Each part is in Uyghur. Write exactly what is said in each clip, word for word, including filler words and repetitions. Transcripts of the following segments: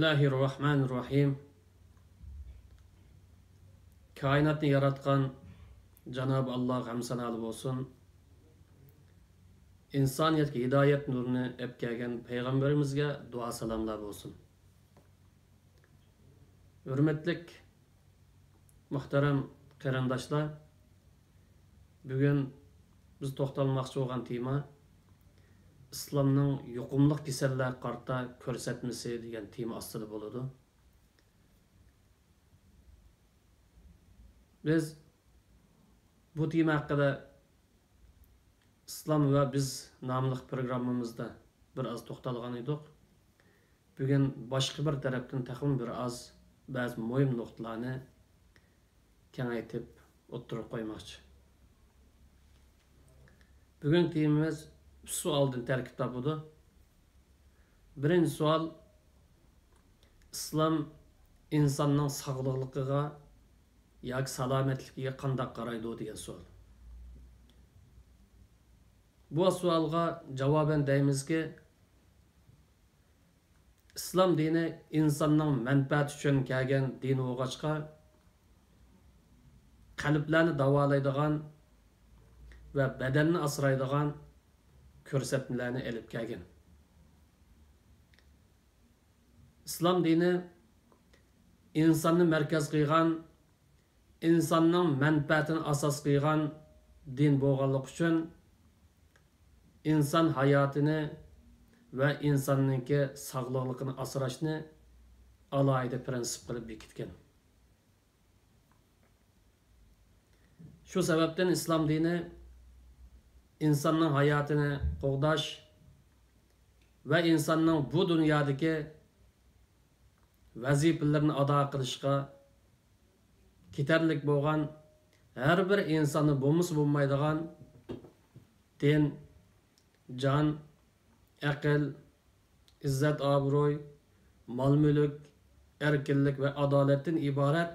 بىسمىللاھىررەھمانىررەھىم. كائىناتنى ياراتقان جانابى ئاللاغا ھەمدۇ سانالار بولسۇن. ئىنسانىيەتكە ھىدايەت نۇرىنى ئەپ كەلگەن پەيغەمبىرىمىزگە دۇئا سالاملار بولسۇن. ھۆرمەتلىك مۇھتەرەم قېرىنداشلار، بۈگۈن بىز توختالماقچى بولغان تېما ئىسلامنىڭ يۇقۇملۇق كېسەللەرگە قارىتا كۆرسەتمىسى دېگەن تېما ئاستىدا بولىدۇ. بىز بۇ تېما ھەققىدە ئىسلام ۋە بىز ناملىق پروگراممىمىزدا بىر ئاز توختالغان ئىدۇق. بۈگۈن باشقا بىر تەرەپتىن تېخىمۇ بىر ئاز بەزى مۇھىم نۇقتىلارنى كېڭەيتىپ ئوتتۇرىغا قويماقچى. بۈگۈنكى تېمىمىز ئۈچ سوئالدىن تەركىب تاپىدۇ. بىرىنچى سوئال، ئىسلام ئىنساننىڭ ساغلىقلىقىغا ياكى سالامەتلىكىگە قانداق قارايدۇ دېگەن سوئال. بۇ سوئالغا جاۋابەن دەيمىزكى، ئىسلام دىنى ئىنساننىڭ مەنپەئەتى ئۈچۈن كەلگەن دىن بولغاچقا، قەلبلەرنى داۋالايدىغان ۋە بەدەننى ئاسرايدىغان كۆرسەتمىلەرنى ئېلىپ كەلگەن. ئىسلام دىنى ئىنساننى مەركەز قىلغان، ئىنساننىڭ مەنپەئەتىنى ئاساس قىلغان دىن بولغانلىقى ئۈچۈن، ئىنسان ھاياتىنى ۋە ئىنساننىڭكى ساغلىقلىقىنى ئاسراشنى ئالاھىدە پىرىنسىپ قىلىپ بېكىتكەن. شۇ سەۋەبتىن ئىسلام دىنى ئىنساننىڭ ھاياتىنى قوغداش ۋە ئىنساننىڭ بۇ دۇنيادىكى ۋەزىپىلىرىنى ئادا قىلىشقا كېتەرلىك بولغان، ھەر بىر ئىنساننى بولمىسا بولمايدىغان دىن، جان، ئەقىل، ئىززەت-ئابرۇي، مال-مۈلۈك، ئەركىنلىك ۋە ئادالەتتىن ئىبارەت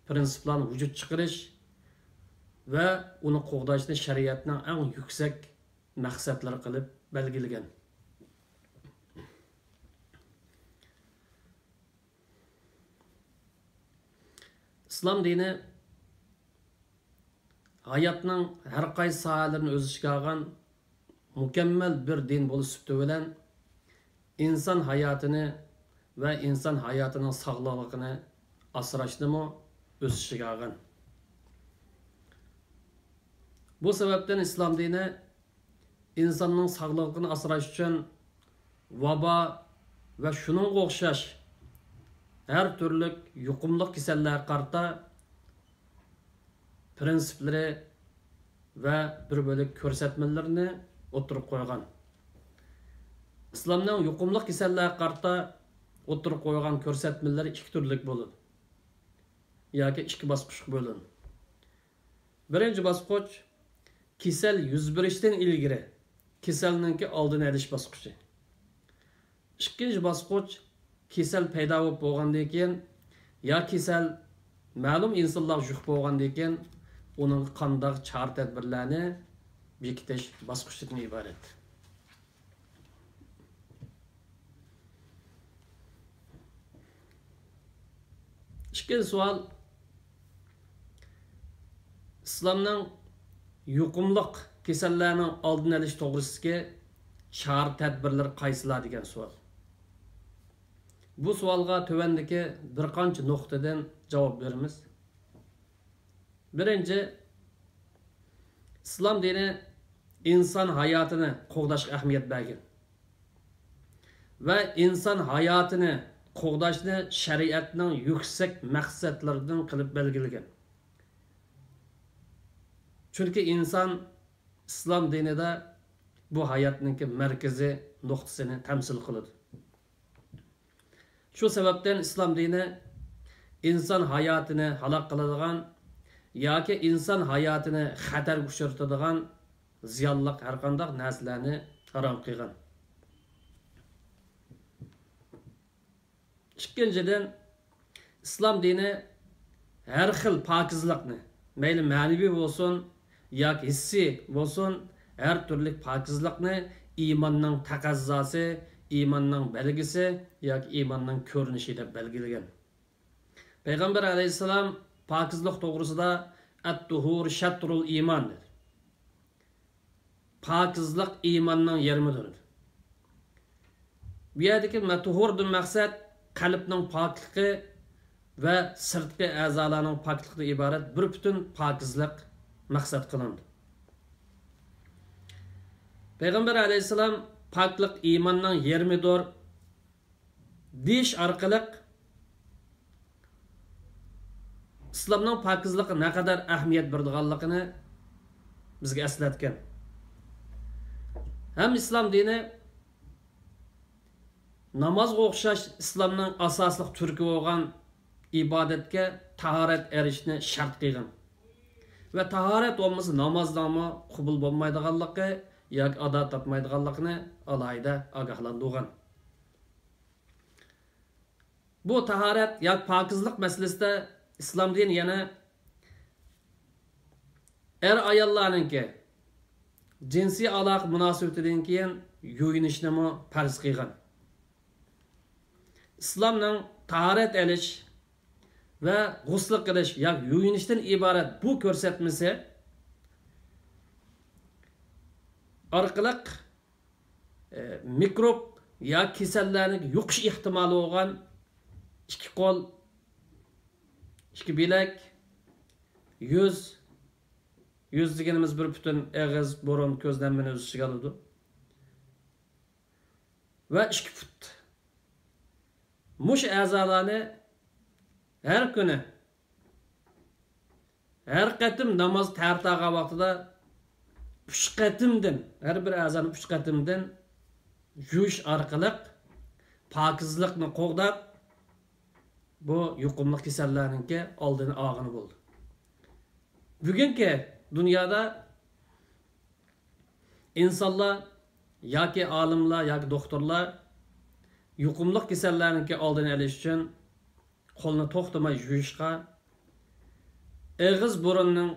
پىرىنسىپلارنى ۋۇجۇدقا چىقىرىش ۋە ئۇنى قوغداشنى شەرىئەتنىڭ ئەڭ يۈكسەك مەقسەتلىرى قىلىپ بەلگىلىگەن. ئىسلام دىنى ھاياتنىڭ ھەر قايسى ساھەلىرىنى ئۆز ئىچىگە ئالغان مۇكەممەل بىر دىن بولۇش سۈپىتى بىلەن، ئىنسان ھاياتىنى ۋە ئىنسان ھاياتىنىڭ ساغلىقلىقىنى ئاسراشنىمۇ ئۆز ئىچىگە ئالغان. بۇ سەۋەبتىن ئىسلام دىنى ئىنساننىڭ ساغلىقىنى ئاسراش ئۈچۈن ۋابا ۋە شۇنىڭغا ئوخشاش ھەر تۈرلۈك يۇقۇملۇق كېسەللەرگە قارىتا پىرىنسىپلىرى ۋە بىر بۆلەك كۆرسەتمىلىرىنى ئوتتۇرىغا قويغان. ئىسلامنىڭ يۇقۇملۇق كېسەللەرگە قارىتا ئوتتۇرىغا قويغان كۆرسەتمىلىرى ئىككى تۈرلۈك بولىدۇ ياكى ئىككى باسقۇچقا بۆلۈنىدۇ. بىرىنچى باسقۇچ، كېسەل يۈز بېرىشتىن ئىلگىرى كېسەلنىڭكى ئالدىنى ئېلىش باسقۇچى. ئىككىنچى باسقۇچ، كېسەل پەيدا بولۇپ بولغاندىن كېيىن يا كېسەل مەلۇم ئىنسانلارغا يۇقۇپ بولغاندىن كېيىن ئۇنىڭغا قانداق چارە-تەدبىرلەرنى بېكىتىش باسقۇچىدىن ئىبارەت. ئىككىنچى سوئال، ئىسلامنىڭ يۇقۇملۇق كېسەللەرنىڭ ئالدىنى ئېلىش توغرىسىدىكى چارە-تەدبىرلىرى قايسىلار دېگەن سوئال. بۇ سوئالغا تۆۋەندىكى بىر قانچە نۇقتىدىن جاۋاب بېرىمىز. بىرىنچى، ئىسلام دىنى ئىنسان ھاياتىنى قوغداشقا ئەھمىيەت بەرگەن ۋە ئىنسان ھاياتىنى قوغداشنى شەرىئەتنىڭ يۈكسەك مەقسەتلىرىدىن قىلىپ بەلگىلىگەن. چۈنكى ئىنسان ئىسلام دىنىدا بۇ ھاياتنىڭكى مەركىزىي نۇقتىسىنى تەمسىل قىلىدۇ. شۇ سەۋەبتىن ئىسلام دىنى ئىنسان ھاياتىنى ھالاك قىلىدىغان ياكى ئىنسان ھاياتىنى خەتەرگە ئۇچرىتىدىغان زىيانلىق ھەرقانداق نەرسىلەرنى ھارام قىلغان. ئىككىنچىدىن، ئىسلام دىنى ھەر خىل پاكىزلىقنى، مەيلى مەنىۋى بولسۇن ياكى ھېسسىي بولسۇن، ھەر تۈرلۈك پاكىزلىقنى ئىماننىڭ تەقەززاسى، ئىماننىڭ بەلگىسى ياكى ئىماننىڭ كۆرۈنۈشى دەپ بەلگىلىگەن. پەيغەمبەر ئەلەيھىسسالام پاكىزلىق توغرىسىدا «ئەت-تۇھۇر شەترۇل ئىمان» دېدى. پاكىزلىق ئىماننىڭ يېرىمىدۇر. بۇ يەردىكى مە-، تۇھۇردىن مەقسەت قەلبنىڭ پاكلىقى ۋە سىرتقى ئەزالارنىڭ پاكلىقىدىن ئىبارەت بىر پۈتۈن پاكىزلىق مەقسەت قىلىنىدۇ. پەيغەمبەر ئەلەيھىسسالام پاكلىق ئىماننىڭ يېرىمىدۇر دېيىش ئارقىلىق ئىسلامنىڭ پاكىزلىققا نەقەدەر ئەھمىيەت بېرىدىغانلىقىنى بىزگە ئەسلەتكەن. ھەم ئىسلام دىنى نامازغا ئوخشاش ئىسلامنىڭ ئاساسلىق تۈركى بولغان ئىبادەتكە تاھارەت ئېلىشنى شەرت قىلغان ۋە تاھارەت بولمىسا نامازنىڭمۇ قوبۇل بولمايدىغانلىقى ياكى ئادا تاپمايدىغانلىقىنى ئالاھىدە ئاگاھلاندۇرغان. بۇ تاھارەت ياكى پاكىزلىق مەسىلىسىدە ئىسلام دىنى يەنە ئەر-ئاياللارنىڭكى جىنسىي ئالاقە مۇناسىۋىتىدىن كېيىن يۇيۇنۇشنىمۇ پەرز قىلغان. ئىسلامنىڭ تاھارەت ئېلىش ۋە غۇسل قىلىش ياكى يۇيۇنۇشتىن ئىبارەت بۇ كۆرسەتمىسى ئارقىلىق، ئە، مىكروب ياكى كېسەللەرنىڭ يۇقۇش ئېھتىمالى بولغان ئىككى قول، ئىككى بىلەك، يۈز، يۈز دېگىنىمىز بىر پۈتۈن ئېغىز، بۇرۇن، كۆزنى ھەممىنى ئۆز ئىچىگە ئالىدۇ. ۋە ئىككى پۇت. مۇشۇ ئەزالارنى ھەر كۈنى، ھەر قېتىم ناماز تەرەت ئالغان ۋاقتىدا ئۈچ قېتىمدىن، ھەر بىر ئەزانى ئۈچ قېتىمدىن يۇيۇش ئارقىلىق پاكىزلىقنى قوغداپ، بۇ يۇقۇملۇق كېسەللەرنىڭكى ئالدىنى ئالغىلى بولىدۇ. بۈگۈنكى دۇنيادا ئىنسانلار ياكى ئالىملار ياكى دوختۇرلار يۇقۇملۇق كېسەللەرنىڭكى ئالدىنى ئېلىش ئۈچۈن قولنى توختىماي يۇيۇشقا، ئېغىز، بۇرۇننىڭ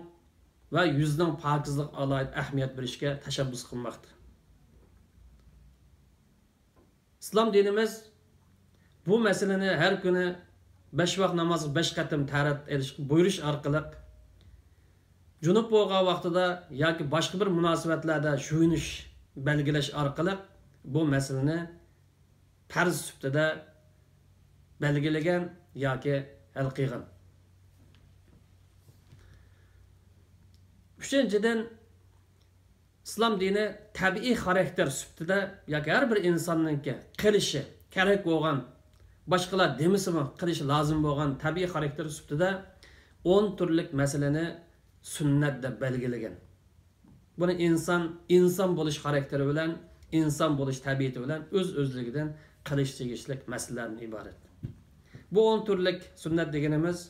ۋە يۈزنىڭ پاكىزلىقىغا ئالاھىدە ئەھمىيەت بېرىشكە تەشەببۇس قىلماقتا. ئىسلام دىنىمىز بۇ مەسىلىنى ھەر كۈنى بەش ۋاق نامازغا بەش قېتىم تەھارەت ئېلىشقا بۇيرۇش ئارقىلىق، جۇنۇپ بولغان ۋاقتىدا ياكى باشقا بىر مۇناسىۋەتلەردە يۇيۇنۇش بەلگىلەش ئارقىلىق بۇ مەسىلىنى پەرز سۈپىتىدە بەلگىلىگەن ياكى ھەل قىلغان. ئۈچىنچىدىن، ئىسلام دىنى تەبىئىي خاراكتېر سۈپىتىدە ياكى ھەر بىر ئىنساننىڭكى قىلىشى كېرەك بولغان، باشقىلار دېمىسىمۇ قىلىشى لازىم بولغان تەبىئىي خاراكتېر سۈپىتىدە ئون تۈرلۈك مەسىلىنى سۈننەت دەپ بەلگىلىگەن. بۇنى ئىنسان، ئىنسان بولۇش خاراكتېرى بىلەن، ئىنسان بولۇش تەبىئىتى بىلەن ئۆز-ئۆزلۈكىدىن قىلىش تېگىشلىك مەسىلىلەردىن ئىبارەت. بۇ ئون تۈرلۈك سۈننەت دېگىنىمىز،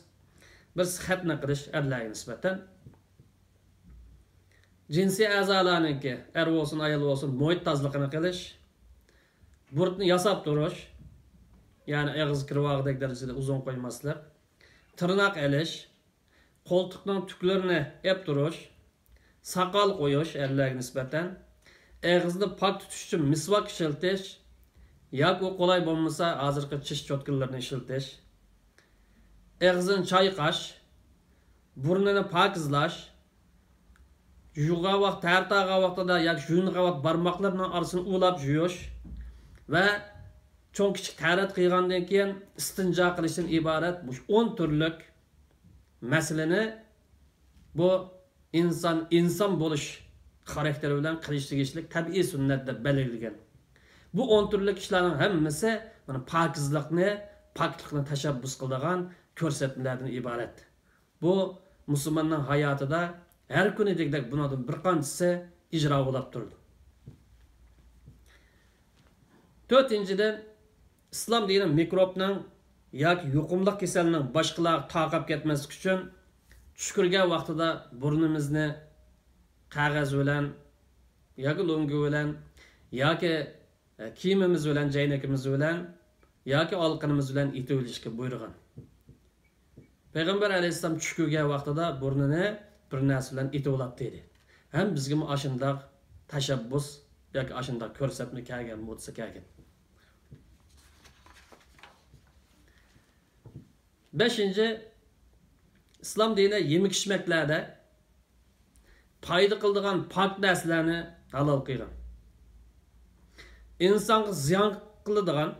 بىرسى، خەتنە قىلىش ئەرلەرگە نىسبەتەن. جىنسىي ئەزالارنىڭكى، ئەر بولسۇن، ئايال بولسۇن، مۇھىت تازىلىقىنى قىلىش، بۇرۇتنى ياساپ تۇرۇش، يەنى ئېغىز كىرىۋالغۇدەك دەرىجىدە ئۇزۇن قويماسلىق، تىرناق ئېلىش، قولتۇقنىڭ تۈكلىرىنى ئېلىپ تۇرۇش، ساقال قويۇش ئەرلەرگە نىسبەتەن، ئېغىزنى پاك تۇتۇش ئۈچۈن مىسۋاك ئىشلىتىش ياكى ئۇ قولاي بولمىسا ھازىرقى چىش چوتكىلىرىنى ئىشلىتىش، ئېغىزىنى چايقاش، بۇرنىنى پاكىزلاش، يۇغان ۋاقىت، تەرەت ئالغان ۋاقتىدا ياكى يۇيۇنغان ۋاقىت بارماقلىرىنىڭ ئارىسىنى ئۇۋىلاپ يۇيۇش ۋە چوڭ كىچىك تەرەت قىلغاندىن كېيىن ئىستىنجا قىلىشتىن ئىبارەت مۇشۇ ئون تۈرلۈك مەسىلىنى بۇ ئىنسان، ئىنسان بولۇش خاراكتېرى بىلەن قىلىش تېگىشلىك تەبىئىي سۈننەت دەپ بەلگىلىگەن. بۇ ئون تۈرلۈك ئىشلارنىڭ ھەممىسى مانا پاكىزلىقنى، پاكلىقنى تەشەببۇس قىلىدىغان كۆرسەتمىلەردىن ئىبارەت. بۇ مۇسۇلماننىڭ ھاياتىدا ھەر كۈنى دېگۈدەك بۇنىڭدىن بىر قانچىسى ئىجرا بولاپ تۇرىدۇ. تۆتىنچىدىن، ئىسلام دىنى مىكروبنىڭ ياكى يۇقۇملۇق كېسەلنىڭ باشقىلارغا تارقاپ كەتمەسلىكى ئۈچۈن چۈش كۆرگەن ۋاقتىدا بۇرنىمىزنى قەغەز بىلەن ياكى لۆڭگە بىلەن ياكى، ئە، كىيىمىمىز بىلەن، جەينىكىمىز بىلەن ياكى ئالقىنىمىز بىلەن ئېتىۋېلىشكە بۇيرۇغان. پەيغەمبەر ئەلەيھىسسالام چۈش كۆرگەن ۋاقتىدا بۇرنىنى بىر نەرسە بىلەن ئېتىۋالاتتى دېدى. ھەم بىزگىمۇ ئاشۇنداق تەشەببۇس ياكى ئاشۇنداق كۆرسەتمە كەلگەن بولسا كەلگەن. بەشىنچى، ئىسلام دىنى يېمەك-ئىچمەكلەردە پايدا قىلىدىغان پاك نەرسىلەرنى ھالال قىلغان. ئىنسانغا زىيان قىلىدىغان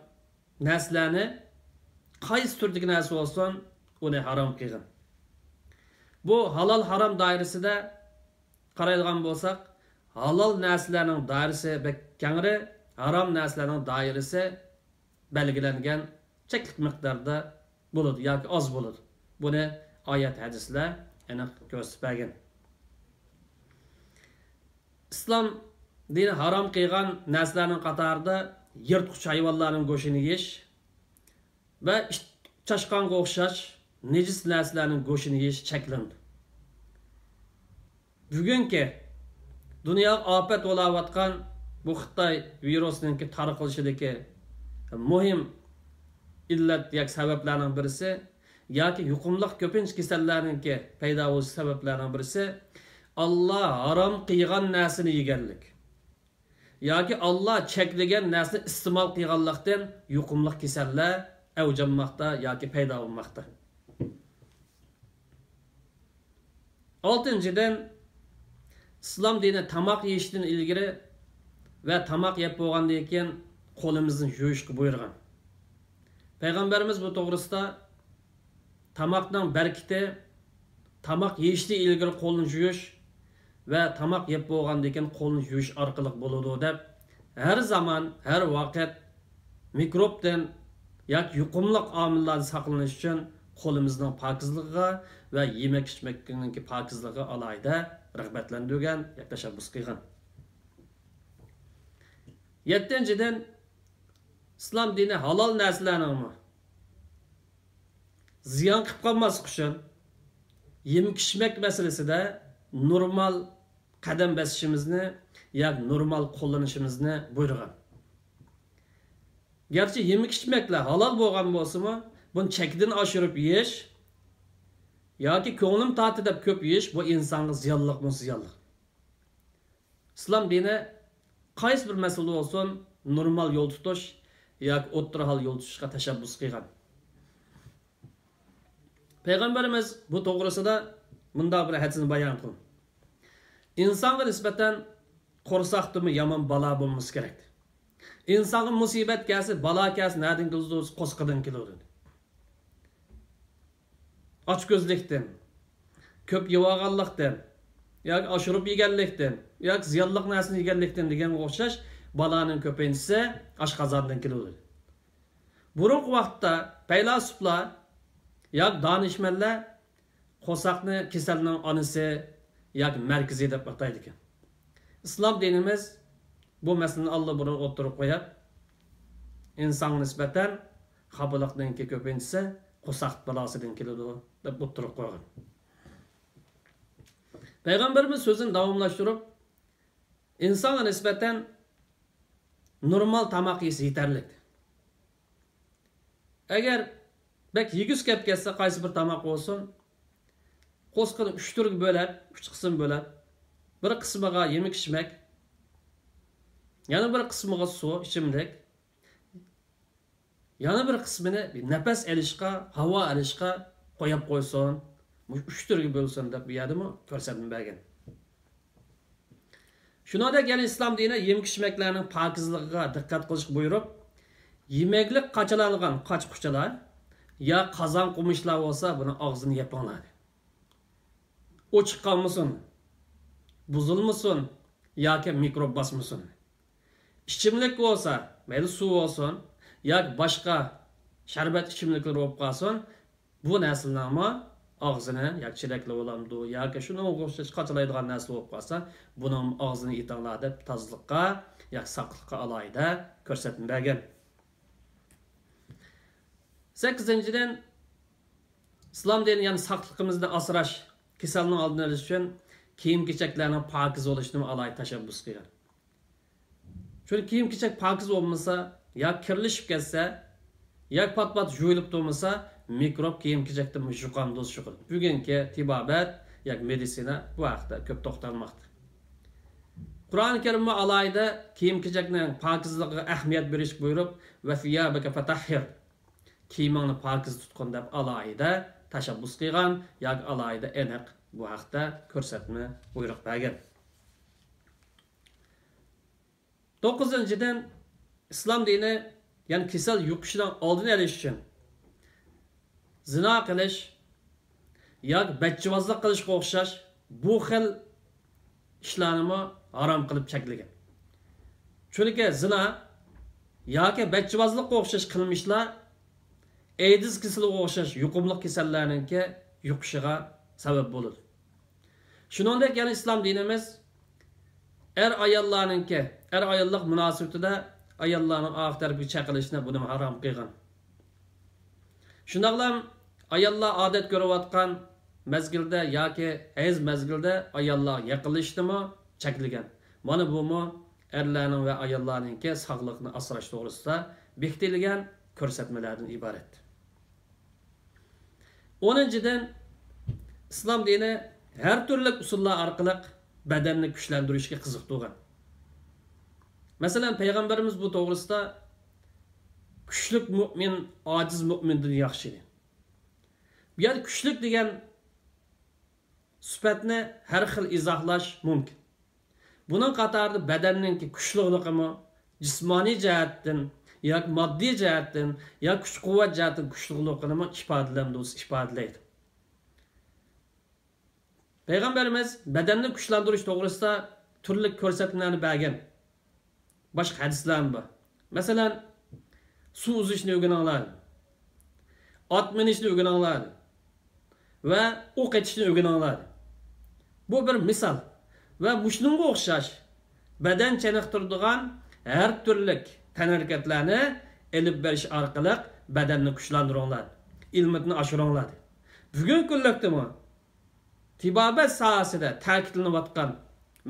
نەرسىلەرنى، قايسى تۈردىكى نەرسە بولسۇن، ئۇنى ھارام قىلغان. بۇ ھالال ھارام دائىرىسىدە قارايدىغان بولساق، ھالال نەرسىلەرنىڭ دائىرىسى بەك كەڭرى، ھارام نەرسىلەرنىڭ دائىرىسى بەلگىلەنگەن چەكلىك مىقداردا بولىدۇ ياكى ئاز بولىدۇ. بۇنى ئايەت، ھەدىسلەر ئېنىق كۆرسىتىپ بەرگەن. ئىسلام دىنى ھارام قىلغان نەرسىلەرنىڭ قاتارىدا يىرتقۇچ ھايۋانلارنىڭ گۆشىنى يېيىش ۋە ئىت، چاشقانغا ئوخشاش نىجىس نەرسىلەرنىڭ گۆشىنى يېيىش چەكلىنىدۇ. بۈگۈنكى دۇنياغا ئاپەت بولاۋاتقان بۇ خىتاي ۋىرۇسىنىڭكى تارقىلىشىدىكى مۇھىم ئىللەت ياكى سەۋەبلەرنىڭ بىرسى ياكى يۇقۇملۇق كۆپىنچە كېسەللەرنىڭكى پەيدا بولۇش سەۋەبلەرنىڭ بىرسى، ئاللا ھارام قىلغان نەرسىنى يېگەنلىك ياكى ئاللا چەكلىگەن نەرسىنى ئىستېمال قىلغانلىقتىن يۇقۇملۇق كېسەللەر ئەۋج ئالماقتا ياكى پەيدا بولماقتا. ئالتىنچىدىن، ئىسلام دىنى تاماق يېيىشتىن ئىلگىرى ۋە تاماق يەپ بولغاندىن كېيىن قولىمىزنى يۇيۇشقا بۇيرۇغان. پەيغەمبىرىمىز بۇ توغرىسىدا، تاماقنىڭ بەرىكىتى تاماق يېيىشتىن ئىلگىرى قولنى يۇيۇش ۋە تاماق يەپ بولغاندىن كېيىن قولنى يۇيۇش ئارقىلىق بولىدۇ، دەپ، ھەر زامان، ھەر ۋاقىت مىكروبتىن ياكى يۇقۇملۇق ئامىللاردىن ساقلىنىش ئۈچۈن قولىمىزنىڭ پاكىزلىقىغا ۋە يېمەك-ئىچمەكنىڭكى پاكىزلىقىغا ئالاھىدە رىغبەتلەندۈرگەن ياكى تەشەببۇس قىلغان. يەتتىنچىدىن، ئىسلام دىنى ھالال نەرسىلەرنىڭمۇ زىيان قىلىپ قالماسلىق ئۈچۈن، يېمەك-ئىچمەك مەسىلىسىدە نورمال قەدەم بېسىشىمىزنى ياكى نورمال قوللىنىشىمىزنى بۇيرۇغان. گەرچە يېمەك-ئىچمەكلەر ھالال بولغان بولسىمۇ، بۇنى چەكتىن ئاشۇرۇپ يېيىش ياكى كۆڭلۈم تارتتى دەپ كۆپ يېيىش، بۇ ئىنسانغا زىيانلىقمۇ زىيانلىق. ئىسلام دىنى قايسى بىر مەسىلىدە بولسۇن، نورمال يول تۇتۇش ياكى ئوتتۇرا ھال يول تۇتۇشقا تەشەببۇس قىلغان. پەيغەمبىرىمىز بۇ توغرىسىدا مۇنداق بىر ھەدىسنى بايان قىلدى: ئىنسانغا نىسبەتەن قورساقتىمۇ يامان بالا بولمىسا كېرەك. ئىنسانغا مۇسىبەت كەلسە، بالا كەلسە، نەدىن كېلىدۇ؟ قورسىقىدىن كېلىدۇ، دېدى. ئاچكۆزلۈكتىن، كۆپ يەۋالغانلىقتىن ياكى ئاشۇرۇپ يېگەنلىكتىن ياكى زىيانلىق نەرسىنى يېگەنلىكتىن دېگەنگە ئوخشاش، بالانىڭ كۆپىنچىسى ئاشقازاندىن كېلىدۇ. بۇرۇنقى ۋاقىتتا پەيلاسوپلار ياكى دانىشمەنلەر قورساقنى كېسەلنىڭ ئانىسى ياكى مەركىزى دەپ ئاتايدىكەن. ئىسلام دىنىمىز بۇ مەسىلىنى ئاللىبۇرۇن ئوتتۇرىغا قويۇپ، ئىنسانغا نىسبەتەن خاپىلىقنىڭكى كۆپىنچىسى قورساق بالاسىدىن كېلىدۇ، دەپ ئوتتۇرىغا قويغان. پەيغەمبىرىمىز سۆزىنى داۋاملاشتۇرۇپ، ئىنسانغا نىسبەتەن نورمال تاماق يېسە يېتەرلىك. ئەگەر بەك يېگۈسى كەپ كەتسە، قايسى بىر تاماق بولسۇن، قورسىقىنى ئۈچ تۈرگە بۆلۈپ، ئۈچ قىسىم بۆلۈپ، بىر قىسمىغا يېمەك-ئىچمەك، يەنە بىر قىسمىغا سۇ، ئىچىملىك، يەنە بىر قىسمىنى نەپەس ئېلىشقا، ھاۋا ئېلىشقا قويۇپ قويسۇن، مۇشۇ ئۈچ تۈرگە بۆلسۇن، دەپ بۇ يەردىمۇ كۆرسەتمە بەرگەن. شۇنىڭدەك يەنە ئىسلام دىنى يېمەك-ئىچمەكلەرنىڭ پاكىزلىقىغا دىققەت قىلىشقا بۇيرۇپ، يېمەكلىك قاچىلانغان قاچا-قۇچىلار يا قازان-قومۇچلار بولسا، بۇنىڭ ئاغزىنى يېپىڭلار، دېدى. ئوچۇق قالمىسۇن، بۇزۇلمىسۇن ياكى مىكروب باسمىسۇن. ئىچىملىك بولسا، مەيلى سۇ بولسۇن ياكى باشقا شەربەت ئىچىملىكلىرى بولۇپ قالسۇن، بۇ نەرسىلەرنىڭمۇ ئاغزىنى ياكى چېلەكلا بولامدۇ ياكى شۇنىڭغا ئوخشاش قاچىلايدىغان نەرسە بولۇپ قالسا، بۇنىڭ ئاغزىنى يېتىڭلار دەپ تازىلىققا ياكى ساقلىققا ئالاھىدە كۆرسەتمە بەرگەن. سەككىزىنچىدىن، ئىسلام دىنى يەنە ساقلىقىمىزنى ئاسراش، كېسەلنىڭ ئالدىنى ئېلىش ئۈچۈن كىيىم-كېچەكلەرنىڭ پاكىز بولۇشىنىمۇ ئالاھىدە تەشەببۇس قىلغان. چۈنكى كىيىم-كېچەك پاكىز بولمىسا، يا كىرلىشىپ كەتسە، يا پات-پات يۇيۇلۇپ تۇرمىسا، مىكروب كىيىم-كېچەكتىن يۇقامدۇز يۇقىدۇ. بۈگۈنكى تېبابەت ياكى مېدىسىنا بۇ ھەقتە كۆپ توختالماقتا. قۇرئان كەرىممۇ ئالاھىدە كىيىم-كېچەكنىڭ پاكىزلىقىغا ئەھمىيەت بېرىشكە بۇيرۇپ، «ۋە سىيابەكە فەتەھھىر»، كىيىمىڭنى پاكىز تۇتقىن دەپ ئالاھىدە تەشەببۇس قىلغان ياكى ئالاھىدە ئېنىق بۇ ھەقتە كۆرسەتمە، بۇيرۇق بەرگەن. توققۇزىنچىدىن، ئىسلام دىنى يەنە كېسەل يۇقۇشىنىڭ ئالدىنى ئېلىش ئۈچۈن زىنا قىلىش ياكى بەچچىۋازلىق قىلىشقا ئوخشاش بۇ خىل ئىشلارنىمۇ ھارام قىلىپ چەكلىگەن. چۈنكى زىنا ياكى بەچچىۋازلىققا ئوخشاش قىلمىشلار ئەيدىز كېسىلىگە ئوخشاش يۇقۇملۇق كېسەللەرنىڭكى يۇقۇشىغا سەۋەب بولىدۇ. شۇنىڭدەك يەنە ئىسلام دىنىمىز ئەر-ئاياللارنىڭكى، ئەر-ئاياللىق مۇناسىۋىتىدە ئاياللارنىڭ ئارقا تەرىپىگە چېقىلىشىنى بۇنىمۇ ھارام قىلغان. شۇنداقلا ئاياللار ئادەت كۆرۈۋاتقان مەزگىلدە ياكى ھەيز مەزگىلىدە ئاياللارغا يېقىنلىشىشنىمۇ چەكلىگەن. مانا بۇمۇ ئەرلەرنىڭ ۋە ئاياللارنىڭكى ساغلىقىنى ئاسراش توغرىسىدا بېكىتىلگەن كۆرسەتمىلەردىن ئىبارەت. ئونىنچىدىن، ئىسلام دىنى ھەر تۈرلۈك ئۇسۇللار ئارقىلىق بەدەننى كۈچلەندۈرۈشكە قىزىقتۇرغان. مەسىلەن، پەيغەمبىرىمىز بۇ توغرىسىدا، «كۈچلۈك مۆمىن ئاجىز مۆمىندىن ياخشى» دېدى. بۇ يەردە كۈچلۈك دېگەن سۈپەتنى ھەر خىل ئىزاھلاش مۇمكىن. بۇنىڭ قاتارىدا بەدەننىڭكى كۈچلۈكلۈكىمۇ جىسمانىي جەھەتتىن ياكى ماددىي جەھەتتىن ياكى كۈچ-قۇۋۋەت جەھەتتىن كۈچلۈكلۈكىنىمۇ ئىپادىلەمدۇ-، ئىپادىلەيدۇ. پەيغەمبىرىمىز بەدەننى كۈچلەندۈرۈش توغرىسىدا تۈرلۈك كۆرسەتمىلەرنى بەرگەن. باشقا ھەدىسلەرمۇ بار. مەسىلەن، سۇ ئۈزۈشنى ئۆگىنىڭلار، ئات مىنىشنى ئۆگىنىڭلار ۋە ئوق ئېتىشنى ئۆگىنىڭلار. بۇ بىر مىسال. ۋە مۇشۇنىڭغا ئوخشاش بەدەن چېنىقتۇرىدىغان ھەر تۈرلۈك تەنھەرىكەتلەرنى ئېلىپ بېرىش ئارقىلىق بەدەننى كۈچلەندۈرۈڭلار، ئىلمىتىنى ئاشۇرۇڭلار. بۈگۈنكى كۈنلۈكتىمۇ تېبابەت ساھەسىدە تەكىتلىنىۋاتقان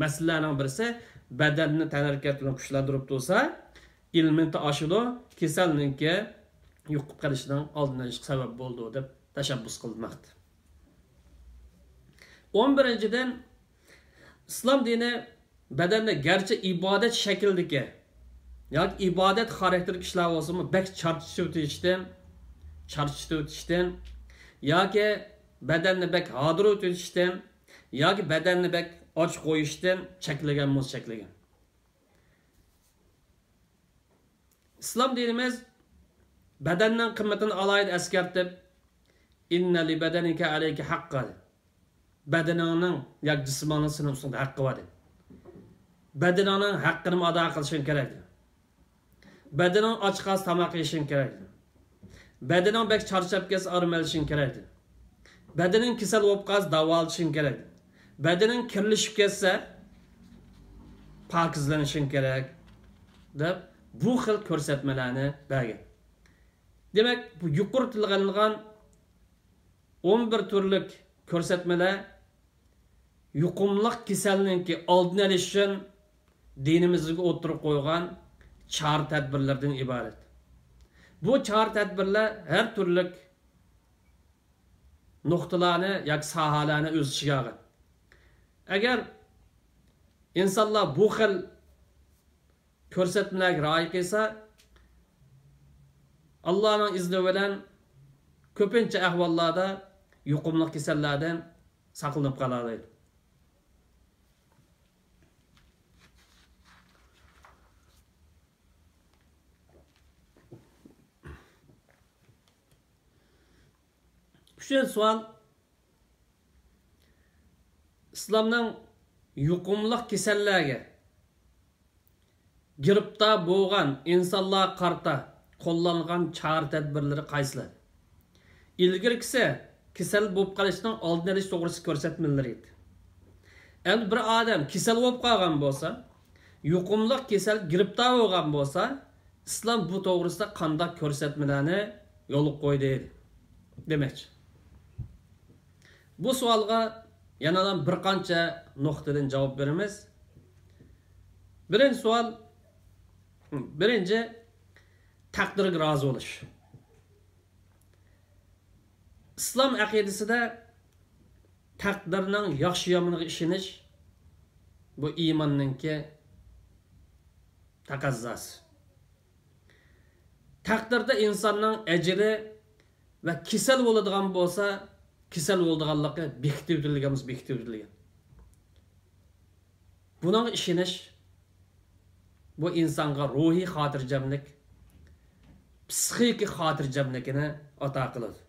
مەسىلىلەرنىڭ بىرسى، بەدەننى تەنھەرىكەت بىلەن كۈچلەندۈرۈپ تۇرسا، ئىلمىنى ئاشىدۇ، كېسەلنىڭكى يۇقۇپ قېلىشىنىڭ ئالدىنى ئېلىشقا سەۋەب بولىدۇ، دەپ تەشەببۇس قىلماقتا. ئون بىرىنچىدىن، ئىسلام دىنى بەدەندە گەرچە ئىبادەت شەكلىدىكى ياكى ئىبادەت خاراكتېرلىك ئىشلار بولسىمۇ، بەك چارچىتىۋېتىشتىن، چارچىتىۋېتىشتىن ياكى بەدەننى بەك ھاردۇرۇۋېتىشتىن ياكى بەدەننى بەك ئاچ قويۇشتىن چەكلىگەن بولسا چەكلىگەن. ئىسلام دىنىمىز بەدەننىڭ قىممىتىنى ئالاھىدە ئەسكەرتىپ، «ئىننە لىبەدەنىكە ئەلەيكە ھەققا» دېدى. بەدىنىڭنىڭ ياكى جىسمىڭنىڭ سېنىڭ ئۈستۈڭدە ھەققى بار دېدى. بەدىنىڭنىڭ ھەققىنىمۇ ئادا قىلىشىڭ كېرەك دېدى. بەدىنىڭ ئاچ قالسا تاماق يېيىشىڭ كېرەك دېدى. بەدىنىڭ بەك چارچاپ كەتسە ئارام ئېلىشىڭ كېرەك دېدى. بەدىنىڭ كېسەل بولۇپ قالسا داۋالىتىشىڭ كېرەك دېدى. بەدىنىڭ كىرلىشىپ كەتسە پاكىزلىنىشىڭ كېرەك دەپ بۇ خىل كۆرسەتمىلەرنى بەرگەن. دېمەك، بۇ يۇقىرى تىلغا ئېلىنغان ئون بىر تۈرلۈك كۆرسەتمىلەر يۇقۇملۇق كېسەلنىڭكى ئالدىنى ئېلىش ئۈچۈن دىنىمىزدىكى ئوتتۇرىغا قويغان چارە تەدبىرلەردىن ئىبارەت. بۇ چارە تەدبىرلەر ھەر تۈرلۈك نۇقتىلارنى ياكى ساھەلەرنى ئۆز ئىچىگە ئالغان. ئەگەر ئىنسانلار بۇ خىل كۆرسەتمىلەرگە رىئايە قىلسا، ئاللانىڭ ئىزنى بىلەن كۆپىنچە ئەھۋاللاردا يۇقۇملۇق كېسەللەردىن ساقلىنىپ قالالايدۇ. ئۈچىنچى سوئال، ئىسلامنىڭ يۇقۇملۇق كېسەللەرگە گىرىپتار بولغان ئىنسانلارغا قارىتا قوللانغان چارە تەدبىرلىرى قايسىلار؟ ئىلگىرىكىسى كېسەل بولۇپ قېلىشنىڭ ئالدىنى ئېلىش توغرىسىدىكى كۆرسەتمىلىرى ئىدى. ئەمدى بىر ئادەم كېسەل بولۇپ قالغان بولسا، يۇقۇملۇق كېسەل گىرىپتار بولغان بولسا، ئىسلام بۇ توغرىسىدا قانداق كۆرسەتمىلەرنى يولغا قويدى دېمەكچى. بۇ سوئالغا يەنىلا بىر قانچە نۇقتىدىن جاۋاب بېرىمىز. بىرىنچى سوئال، بىرىنچى، تەقدىرگە رازى بولۇش. ئىسلام ئەقىدىسىدە تەقدىرنىڭ ياخشى-يامىنىغا ئىشىنىش، بۇ ئىماننىڭكى تەقەززاسى. تەقدىردە ئىنساننىڭ ئەجىلى ۋە كېسەل بولىدىغان بولسا، كېسەل بولىدىغانلىقى بېكىتىۋېتىلگەن، بېكىتىۋېتىلگەن. بۇنىڭغا ئىشىنىش بۇ ئىنسانغا روھىي خاتىرجەملىك، پسىخىكا خاتىرجەملىكىنى ئاتا قىلىدۇ.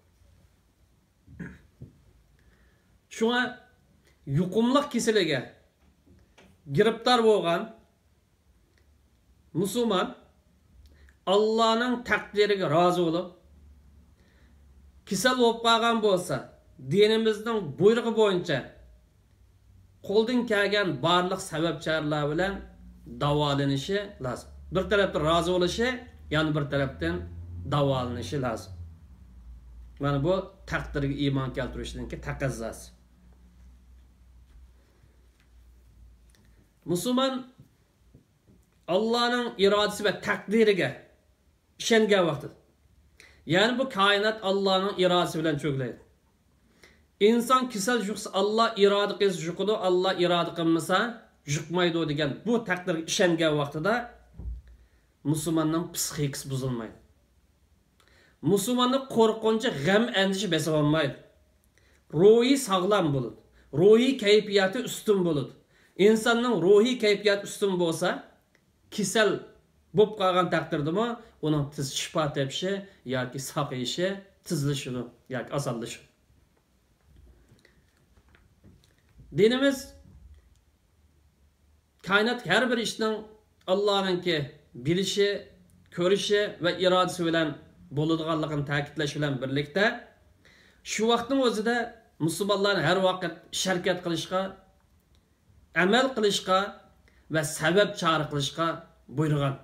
شۇڭا يۇقۇملۇق كېسىلىگە گىرىپتار بولغان مۇسۇلمان ئاللانىڭ تەقدىرىگە رازى بولۇپ، كېسەل بولۇپ قالغان بولسا، دىنىمىزنىڭ بۇيرۇقى بويىچە قولدىن كەلگەن بارلىق سەۋەب چارىلەر بىلەن داۋالىنىشى لازىم. بىر تەرەپتىن رازى بولۇشى، يەنە بىر تەرەپتىن داۋالىنىشى لازىم. مانا بۇ تەقدىرگە ئىمان كەلتۈرۈشنىڭكى تەقەززاسى. مۇسۇلمان ئاللانىڭ ئىرادىسى ۋە تەقدىرىگە ئىشەنگەن ۋاقتىدا. يەنى بۇ كائىنات ئاللانىڭ ئىرادىسى بىلەن چۆگىلەيدۇ. ئىنسان كېسەل يۇقسا، ئاللا ئىرادە قىلسا يۇقىدۇ، ئاللا ئىرادە قىلمىسا يۇقمايدۇ دېگەن بۇ تەقدىرگە ئىشەنگەن ۋاقتىدا مۇسۇلماننىڭ پسىخىكىسى بۇزۇلمايدۇ. مۇسۇلماننى قورقۇنچى، غەم، ئەندىشە بېسىۋالمايدۇ. روھى ساغلام بولىدۇ. روھىي كەيپىياتى ئۈستۈن بولىدۇ. ئىنساننىڭ روھىي كەيپىياتى ئۈستۈن بولسا، كېسەل بولۇپ قالغان تەقدىردىمۇ ئۇنىڭ تېز شىپا تېپىشى ياكى ساقىيىشى تېزلىشىدۇ ياكى ئاسانلىشىدۇ. دىنىمىز كائىنات ھەر بىر ئىشنىڭ ئاللانىڭكى بىلىشى، كۆرۈشى ۋە ئىرادىسى بىلەن بولىدىغانلىقىنى تەكىتلەش بىلەن بىرلىكتە، شۇ ۋاقىتنىڭ ئۆزىدە مۇسۇلمانلارنى ھەر ۋاقىت ئىش ھەرىكەت قىلىشقا، ئەمەل قىلىشقا ۋە سەۋەب چارە قىلىشقا بۇيرۇغان.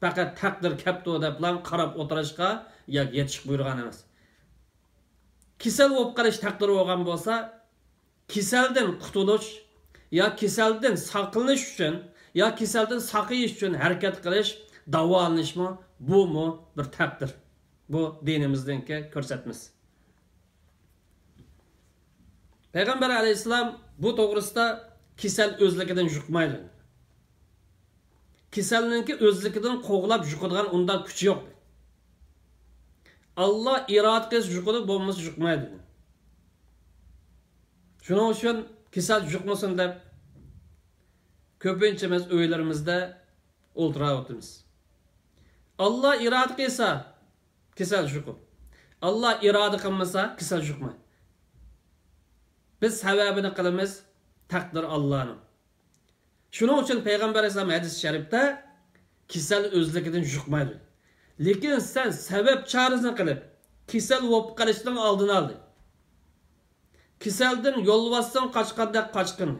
پەقەت تەقدىر كەپتۇ دەپلا قاراپ ئولتۇرۇشقا ياكى يېتىشقا بۇيرۇغان ئەمەس. كېسەل بولۇپ قېلىش تەقدىرى بولغان بولسا، كېسەلدىن قۇتۇلۇش يا كېسەلدىن ساقلىنىش ئۈچۈن يا كېسەلدىن ساقىيىش ئۈچۈن ھەرىكەت قىلىش، داۋالىنىشمۇ، بۇمۇ بىر تەقدىر. بۇ دىنىمىزنىڭكى كۆرسەتمىسى. پەيغەمبەر ئەلەيھىسسالام بۇ توغرىسىدا كېسەل ئۆزلۈكىدىن يۇقمايدۇ. كېسەلنىڭكى ئۆزلۈكىدىن قوغلاپ يۇقىدىغان ئۇنداق كۈچى يوق. ئاللا ئىرادە قىلسا يۇقىدۇ، بولمىسا يۇقمايدۇ. شۇنىڭ ئۈچۈن كېسەل يۇقمىسۇن دەپ كۆپىنچىمىز ئۆيلىرىمىزدە ئولتۇراۋاتىمىز. ئاللا ئىرادە قىلسا كېسەل يۇقىدۇ. ئاللا ئىرادە قىلمىسا كېسەل يۇقمايدۇ. بىز سەۋەبىنى قىلىمىز، تەقدىر ئاللانىڭ. شۇنىڭ ئۈچۈن پەيغەمبەر ئەلەيھىسسالام ھەدىس شەرىپتە كېسەل ئۆزلۈكىدىن يۇقمايدۇ. لېكىن سەن سەۋەب چارىسىنى قىلىپ، كېسەل بولۇپ قېلىشنىڭ ئالدىنى ئالدى. كېسەلدىن يولۋاستىن قاچقاندەك قاچقىن.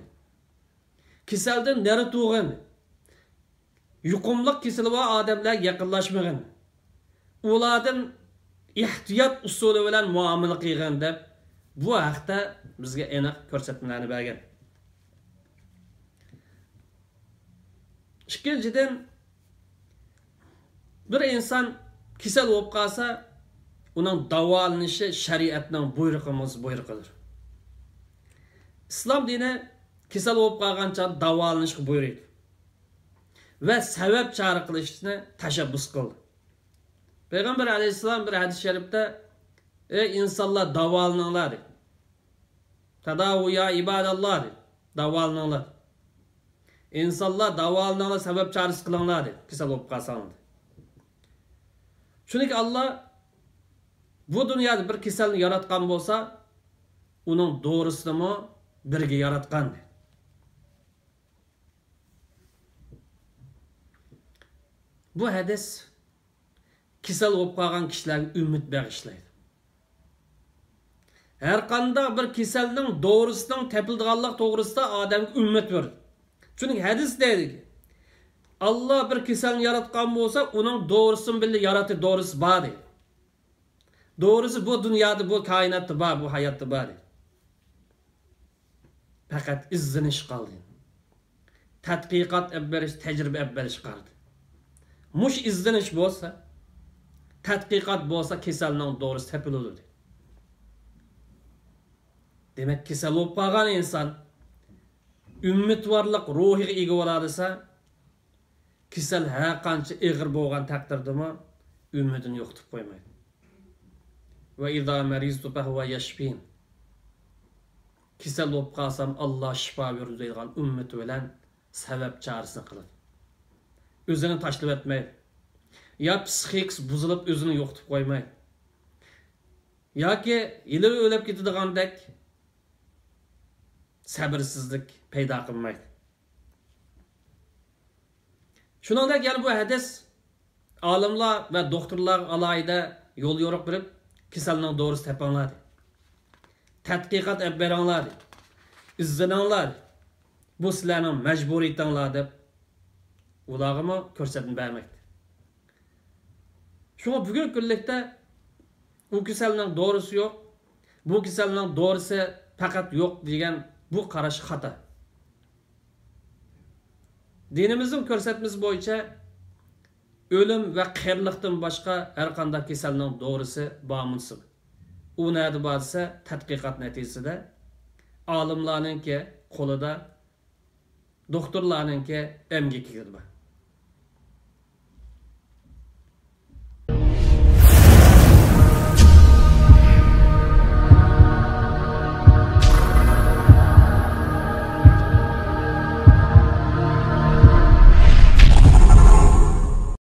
كېسەلدىن نېرى تۇرغىن. يۇقۇملۇق كېسىلى بار ئادەملەرگە يېقىنلاشمىغىن. ئۇلاردىن ئېھتىيات ئۇسۇلى بىلەن مۇئامىلە قىلغىن دەپ، بۇ ھەقتە بىزگە ئېنىق كۆرسەتمىلەرنى بەرگەن. ئىككىنچىدىن، بىر ئىنسان كېسەل بولۇپ قالسا، ئۇنىڭ داۋالىنىشى شەرىئەتنىڭ بۇيرۇقىمىز بۇيرۇقىدۇر. ئىسلام دىنى كېسەل بولۇپ قالغان چاغدا داۋالىنىشقا بۇيرۇيدۇ ۋە سەۋەب چارە قىلىشنى تەشەببۇس قىلدى. پەيغەمبەر ئەلەيھىسسالام بىر ھەدىس شەرىپتە، ئەي ئىنسانلار، داۋالىنىڭلار، دېدى. تەداۋۇ يا ئىباداللا، دېدى. داۋالىنىڭلار. ئىنسانلار، داۋالىنىڭلار، سەۋەب چارىسى قىلىڭلار، دېدى. كېسەل بولۇپ قالساڭلار، دېدى. چۈنكى ئاللا بۇ دۇنيادا بىر كېسەلنى ياراتقان بولسا، ئۇنىڭ دورىسىنىمۇ بىرگە ياراتقان، دېدى. بۇ ھەدىس كېسەل بولۇپ قالغان كىشىلەرگە ئۈمىد بېغىشلايدۇ. ھەرقانداق بىر كېسەلنىڭ دورىسىنىڭ تېپىلىدىغانلىق توغرىسىدا ئادەمگە ئۈمىد بېرىدۇ. چۈنكى ھەدىس دەيدىكى، ئاللا بىر كېسەلنى ياراتقان بولسا، ئۇنىڭ دورىسى بىلەن ياراتتى، دورىسى بار دەيدۇ. دورىسى بۇ دۇنيادا، بۇ كائىناتتا بار، بۇ ھاياتتا بار دەيدۇ. پەقەت ئىزدىنىش قالدى. تەتقىقات ئېلىپ بېرىش، تەجرىبە ئېلىپ بېرىش قالدى. مۇشۇ ئىزدىنىش بولسا، تەتقىقات بولسا، كېسەلنىڭ دورىسى تېپىلىدۇ دەيدۇ. دېمەك، كېسەل بولۇپ قالغان ئىنسان ئۈمىدۋارلىق روھىغا ئىگە بولالىسا، كېسەل ھەر قانچە ئېغىر بولغان تەقدىردىمۇ ئۈمىدىنى يوقىتىپ قويمايدۇ. ۋە ئىزا مەرىزتۇ فەھۇۋە يەشفىن. كېسەل بولۇپ قالسام، ئاللا شىپا بېرىدۇ دەيدىغان ئۈمىد بىلەن سەۋەب چارىسىنى قىلىدۇ. ئۆزىنى تاشلىۋەتمەيدۇ. يا پسىخىكىسى بۇزۇلۇپ، ئۆزىنى يوقىتىپ قويمايدۇ. ياكى ھېلىلا ئۆلۈپ كېتىدىغاندەك سەبرسىزلىك پەيدا قىلمايدۇ. شۇنىڭدەك يەنە بۇ ھەدىس ئالىملار ۋە دوختۇرلارغا ئالاھىدە يول يورۇق بېرىپ، كېسەلنىڭ دورىسى تېپىڭلار دەيدۇ. تەتقىقات ئېلىپ بېرىڭلار دەيدۇ. ئىزدىنىڭلار. بۇ سىلەرنىڭ مەجبۇرىيىتىڭلار دەپ ئۇلارغىمۇ كۆرسەتمە بەرمەكتە. شۇڭا بۈگۈنكى كۈنلۈكتە ئۇ كېسەلنىڭ دورىسى يوق، بۇ كېسەلنىڭ دورىسى پەقەت يوق دېگەن بۇ قاراش خاتا. دىنىمىزنىڭ كۆرسەتمىسى بويىچە ئۆلۈم ۋە قېرىلىقتىن باشقا ھەر قانداق كېسەلنىڭ دورىسى بارمۇ دېسە، ئۇ نەدە بار دېسە، تەتقىقات نەتىجىسىدە ئالىملارنىڭكى قولىدا، دوختۇرلارنىڭكى ئەمگىكىدە بار.